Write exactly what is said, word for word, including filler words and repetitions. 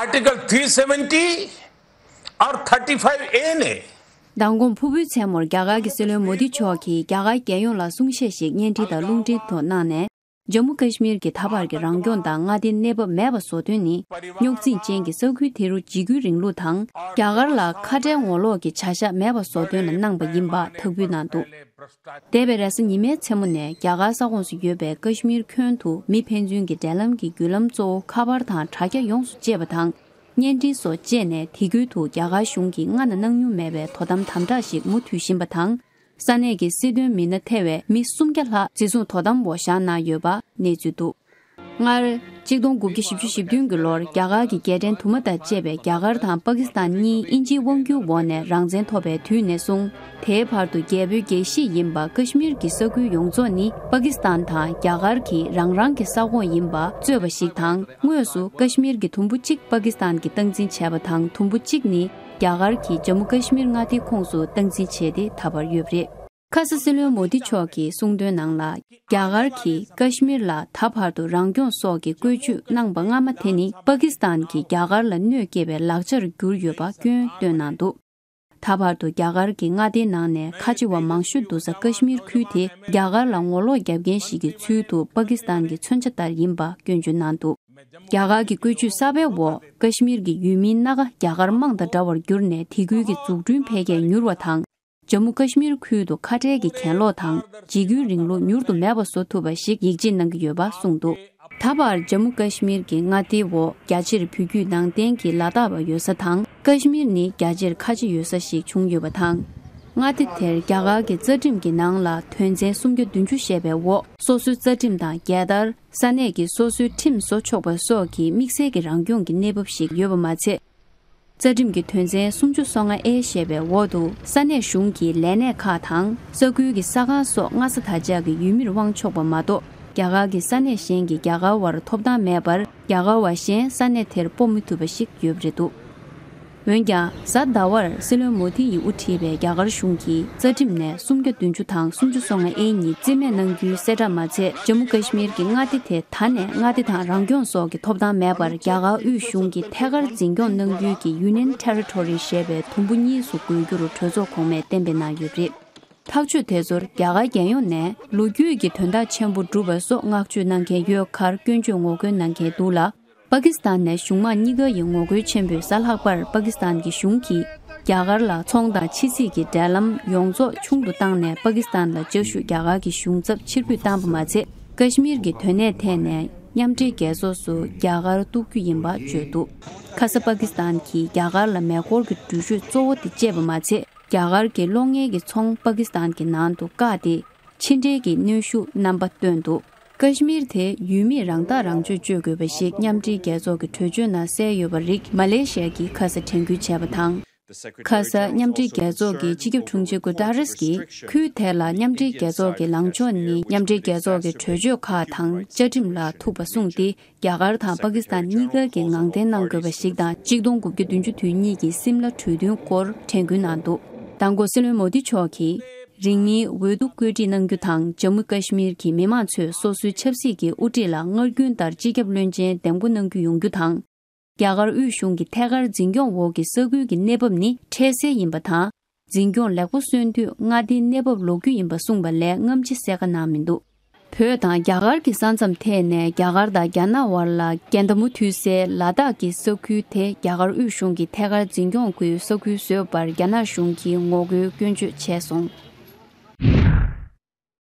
Article three seventy or thirty-five A ਨੇ མདང་དགོང་ཕུར་བུའི་མཚན་མོར་རྒྱ་གར་གྱི་སྲིད་བློན་མོ་དི་མཆོག་གིས་རྒྱ་གར་རྒྱལ་ཡོངས་ལ་གསུང་བཤད་ཞིག་བརྙན་འཕྲིན་དང་རླུང་འཕྲིན་ཐོག་གནང་ནས། ཇམ་མུ་ཀ་ཤི་མིར་གྱི་ད་བར་གྱི་རང་སྐྱོང་དང་མངའ་སྡེའི་གནས་བབ་མེད་པ་བཟོ་དོན་ནི། རྙོག་འཛིང་ཅན་གྱི་ས་ཁུལ་དེ་རུ་འཇིགས་སྐུལ་རིང་ལུགས་དང་། རྒྱ་གར་ལ་ཁ་བྲལ་ངོ་ལོག་གི་བྱ་གཞག་མེད་པ་བཟོ་དོན་ལ་གནང་པ་ཡིན་པ་དག་འབུལ་གནང་འདུག་འདས་པའི་རེས་གཟའ་ཉི་མའི་མཚན་མོ་ནས་རྒྱ་གར་ས་ཁོངས་སུ་ཡོད་པའི་ཀ་ཤི་མིར་ཁྱོན་དུ་མི་ཕན་ཚུན་གྱི་འབྲེལ་ལམ་གྱི་བརྒྱུད་ལམ་གཙོ་བོ་ཁ་པར་དང་དྲ་རྒྱ་ཡོངས་སུ་བཅད་པ་དང་། བརྙན་འཕྲིན་སོགས་སྤྱད་ནས་དེ་ཁུལ་དུ་རྒྱ་གར་གཞུང་གིས་སྔ་ན་གནང་མྱོང་མེད་པའི་དོ་དམ་དམ་དྲག་ཞིག་མུ་མཐུད་བཞིན་པ་དང་། ས་གནས་ཀྱི་སྲིད་དོན་མི་སྣ་ཐེ་བའི་མི་སུམ་བརྒྱ་ལྷག་འཛིན་བཟུང་དོ་དམ་འོག་བཞག་གནང་ཡོད་པ་གནས་ཚུལ་འདུག་སྔར། གཅིག་སྟོང་དགུ་བརྒྱ་བཞི་བཅུ་ཞེ་བདུན་གྱི་ལོར་རྒྱ་གར་གྱི་རྒྱལ་ཕྲན་དུ་མ་དང་བཅས་པའི་རྒྱ་གར་དང་པ་ཀི་སི་ཐན་གཉིས་དབྱིན་ཇིའི་དབང་སྒྱུར་འོག་ནས་རང་བཙན་ཐོབ་པའི་དུས་ནས་བཟུང་། དེའི་བར་དུ་རྒྱལ་པོའི་རྒྱལ་གཞིས་ཡིན་པ་ཀ་ཤི་མིར་གྱི་ས་ཁུལ་ཡོངས་རྫོགས་ནི་པ་ཀི་སི་ཐན་དང་རྒྱ་གར་གྱི་རང་རང་གི་ས་ཁོངས་ཡིན་པ་རྩོད་པ་ཞིག་དང་། དངོས་སུ་ཀ་ཤི་མིར་གྱི་དུམ་བུ་གཅིག་པ་ཀི་སི་ཐན་གྱིས་སྟངས་འཛིན་བྱས་པ་དང་། དུམ་བུ་གཅིག་ནི་རྒྱ་གར་གྱིས་ཇམ་མུ་ཀ་ཤི་མིར་མངའ་སྡེའི་ཁོངས་སུ་སྟངས་འཛིན་བྱས་ཏེ་ད་བར་ཡོད་པ་རེད། ཁ་ས་སྲིད་བློན་མོ་དི་མཆོག་གིས་གསུངས་དོན་ནང་ལ། རྒྱ་གར་གྱིས་ཀ་ཤི་མིར་ལ་ད་བར་དུ་རང་སྐྱོང་སོགས་ཀྱི་བཀོད་ཇུས་གནང་པ་སྔ་མ་དེ་ནི་པ་ཀི་སི་ཐན་གྱིས་རྒྱ་གར་ལ་གནོད་སྐྱེལ་བའི་ལག་ཆར་གྱུར་ཡོད་པ་སྐྱོན་བཏོན་གནང་འདུག་ད་བར་དུ་རྒྱ་གར་གྱི་མངའ་སྡེའི་ནང་ནས་ཁ་ཆེ་བ་མང་ཤོས་འདུ་ས་ཀ་ཤི་མིར་ཁུལ་དེ་རྒྱ་གར་ལ་ངོ་ལོག་རྒྱབ་མཁན་ཞིག་གི་ཚུལ་དུ་པ་ཀི་སི་ཐན་གྱི་མཚོན་ཆ་ལྟར་ཡིན་པ་སྐྱོན་བརྗོད་གནང་འདུག་རྒྱ་གར་གྱི་བཀོད་ཇུས་གསར་པའི་འོག་ཀ་ཤི་མིར་གྱི་ཡུལ་མིའི་སྣ་ཁ་རྒྱ་གར་དམངས་དང་འདྲ་བར་གྱུར་ནས་དེ་ཁུལ་གྱི་འཛུགས་སྐྲུན་འཕེལ་རྒྱས་མྱུར་བ་དང་། ཇམ་མུ་ཀ་ཤི་མིར་ཁུལ་དུ་ཁ་བྲལ་གྱི་གྱེན་ལོག་དང་འཇིགས་སྐུལ་རིང་ལུགས་མྱུར་དུ་མེད་པ་བཟོ་ཐུབ་པ་ཞིག་ཡིད་ཆེས་གནང་གི་ཡོད་པ་གསུངས་འདུག་ད་བར་ཇམ་མུ་ཀ་ཤི་མིར་གྱི་མངའ་སྡེའི་འོག་རྒྱ་ཆེར་བོད་བརྒྱུད་ནང་བསྟན་གྱི་ལ་དྭགས་པ་ཡོད་ས་དང་། ཀ་ཤི་མིར་ནི་རྒྱ་ཆེར་ཁ་ཆེ་ཡོད་ས་ཞིག་བྱུང་ཡོད་པ་དང་། མངའ་སྡེ་དེར་རྒྱ་གར་གྱི་རྩ་ཁྲིམས་ཀྱི་ནང་ལ་དོན་ཚན་སུམ་བརྒྱ་བདུན་ཅུ་བཞེས་པའི་འོག་སོ་སོའི་རྩ་ཁྲིམས་དང་རྒྱལ་དར། ས་གནས་ཀྱི་སོ་སོའི་ཁྲིམས་བཟོ་ཆོག་པ་སོགས་ཀྱི་དམིགས་བསལ་གྱི་རང་སྐྱོང་གི་གནས་བབ་ཞིག་ཡོད་པ་མ་ཚད། རྩ་ཁྲིམས་ཀྱི་དོན་ཚན་སུམ་ཅུ་སོ་ལྔ་ཨེ་ཞེས་པའི་འོག་ཏུ་ས་གནས་གཞུང་གི་ལས་གནས་ཁག་དང་ས་ཁུལ་གྱི་ས་ཁང་སོགས་སྔ་ས་དང་ཆགས་ཀྱི་ཡུལ་མིར་དབང་ཆོག་པ་མ་གཏོགས། རྒྱ་གར་གྱི་ས་གནས་གཞན་གྱི་རྒྱ་གར་བར་ཐོབ་ཐང་མེད་པར། རྒྱ་གར་བ་གཞན་ས་གནས་དེར་སྤོ་མི་ཐུབ་པ་ཞིག་ཡོད་པ་རེད་འདུག་འོན་ཀྱང་། གཟའ་ཟླ་བར་སྲིད་བློན་མོ་དྷི་ཡིས་དབུ་ཁྲིད་པའི་རྒྱ་གར་གཞུང་གིས་རྩ་ཁྲིམས་ནས་སུམ་བརྒྱ་བདུན་ཅུ་དང་སུམ་ཅུ་སོ་ལྔ་ཨེ་གཉིས་རྩིས་མེད་གནང་རྒྱུའི་གསལ་བསྒྲགས་མ་ཚད། ཇམ་མུ་ཀ་ཤི་མིར་གྱི་མངའ་སྡེ་དེ་ད་ནས་མངའ་སྡེ་དང་རང་སྐྱོང་སོགས་ཀྱི་ཐོབ་ཐང་མེད་པར། རྒྱ་གར་དབུས་གཞུང་གིས་ཐད་ཀར་འཛིན་སྐྱོང་གནང་རྒྱུའི་གི་Union Territory ཞེས་པའི་དུམ་བུ་གཉིས་སུ་བགོ་རྒྱུར་གྲོས་ཚོགས་གོང་མས་གཏན་འབེབས་གནང་ཡོད་པ་རེད། ཐག་གཅོད་དེ་ཚོར་རྒྱ་གར་རྒྱལ་ཡོངས་ནས་ལོ་རྒྱུས་ཀྱི་དོན་དག་ཆེན་པོ་བསྒྲུབས་པ་སོགས་བསྔགས་བརྗོད་གནང་མཁན་ཡོད་ཁར་སྐྱོན་བརྗོད་ངོ་རྒོལ་གནང་མཁན་འདུག་ལ། པ་ཀི་སི་ཐན་ནས་གཞུང་དམངས་གཉིས་ཀ་ཡི་ངོ་རྒོལ་ཆེན་པོས་གཟའ་ལྷག་པར་པ་ཀི་སི་ཐན་གྱི་གཞུང་གིས་རྒྱ་གར་ལ་ཚོང་དང་ཕྱི་སྲིད་ཀྱི་འབྲེལ་ལམ་ཡོངས་རྫོགས་ཆུང་དུ་བཏང་ནས། པ་ཀི་སི་ཐན་ལ་བཅའ་བཞུགས་རྒྱ་གར་གྱི་གཞུང་ཚབ་ཕྱིར་འབུད་བཏང་པ་མ་ཚད། ཀ་ཤི་མིར་གྱི་དོན་གནད་ཐད་ནས་མཉམ་འབྲེལ་རྒྱལ་ཚོགས་སུ་རྒྱ་གར་གཏུག་རྒྱུ་ཡིན་པ་བརྗོད་འདུག་ཁ་ས་པ་ཀི་སི་ཐན་གྱིས་རྒྱ་གར་ལ་མེ་འཁོར་གྱི་འགྲུལ་བཞུད་གཙོ་བོ་དེ་སྤྱད་པ་མ་ཚད། རྒྱ་གར་གྱི་གློག་བརྙན་གྱི་ཚོང་པ་ཀི་སི་ཐན་གྱི་ནང་དུ་བཀག་སྟེ། ཕྱི་འབྲེལ་གྱི་གནོན་ཤུགས་རྣམ་པ་བཏོན་འདུག་ཀ་ཤི་མིར་དེ་ཡུལ་མིས་རང་ཐག་རང་གཅོད་སྤྱོད་དགོས་པ་ཞིག་མཉམ་འབྲེལ་རྒྱལ་ཚོགས་ཀྱི་གྲོས་ཆོད་ནང་གསལ་ཡོད་པ་རིགས་མ་ལེ་ཤི་ཡ་གིས་ཁ་ས་དྲན་སྐུལ་བྱས་པ་དང་། ཁ་ས་མཉམ་འབྲེལ་རྒྱལ་ཚོགས་ཀྱི་སྤྱི་ཁྱབ་དྲུང་ཆེ་གུ་ཏཱ་རེས་ཀྱིས། ཁུལ་དེ་ལ་མཉམ་འབྲེལ་རྒྱལ་ཚོགས་ཀྱི་ལངས་ཕྱོགས་ནི་མཉམ་འབྲེལ་རྒྱལ་ཚོགས་ཀྱི་གྲོས་ཆོད་ཁག་དང་བཅའ་ཁྲིམས་ལ་ཐུག་པ་གསུངས་ཏེ། རྒྱ་གར་དང་པ་ཀི་སི་ཐན་གཉིས་ཀ་གིས་ངང་བརྟན་གནང་དགོས་པ་ཞིག་དང་། གཅིག་སྟོང་དགུ་བརྒྱ་བདུན་ཅུ་དོན་གཉིས་ཀྱི་སིམ་ལ་གྲོས་མཐུན་སྐོར་དྲན་སྐུལ་གནང་འདུག་མདང་དགོང་སྲིད་བློན་མོ་དི་མཆོག་གིས། རིང་མིན་འོས་བསྡུ་བཀོད་སྒྲིག་གནང་རྒྱུ་དང་། ཇམ་མུ་ཀ་ཤི་མིར་གྱི་མི་མང་ཚོས་སོ་སོའི་ཆབ་སྲིད་ཀྱི་དབུ་ཁྲིད་ལ་སྔར་རྒྱུན་ལྟར་སྤྱི་ཁྱབ་བློན་ཆེན་འདེམས་བསྐོ་གནང་རྒྱུ་ཡོང་རྒྱུ་དང་། རྒྱ་གར་དབུས་གཞུང་གི་ཐད་ཀར་འཛིན་སྐྱོང་འོག་གི་ས་ཁུལ་གྱི་གནས་བབ་ནི་འཕྲལ་སེལ་ཡིན་པ་དང་། འཛིན་སྐྱོང་ལེགས་པོ་སོན་དུས་མངའ་སྡེའི་གནས་བབ་ལོག་རྒྱུ་ཡིན་པ་གསུངས་པ་ལས་སྔ་ཕྱི་གསལ་ཁ་གནང་མི་འདུག་བོད་དང་རྒྱ་གར་གྱི་ས་མཚམས་ཐད་ནས་རྒྱ་གར་དང་རྒྱ་ནག་དབར་ལ་འགལ་ཟླ་མུ་མཐུད་སའི་ལ་དྭགས་ཀྱི་ས་ཁུལ་དེ་རྒྱ་གར་དབུས་གཞུང་གིས་ཐད་ཀར་འཛིན་སྐྱོང་སྐུལ་ས་ཁུལ་བཟོས་པར་རྒྱ་ནག་གཞུང་གིས་ངོ་རྒོལ་སྐྱོན་བརྗོད་བྱས་སོང་།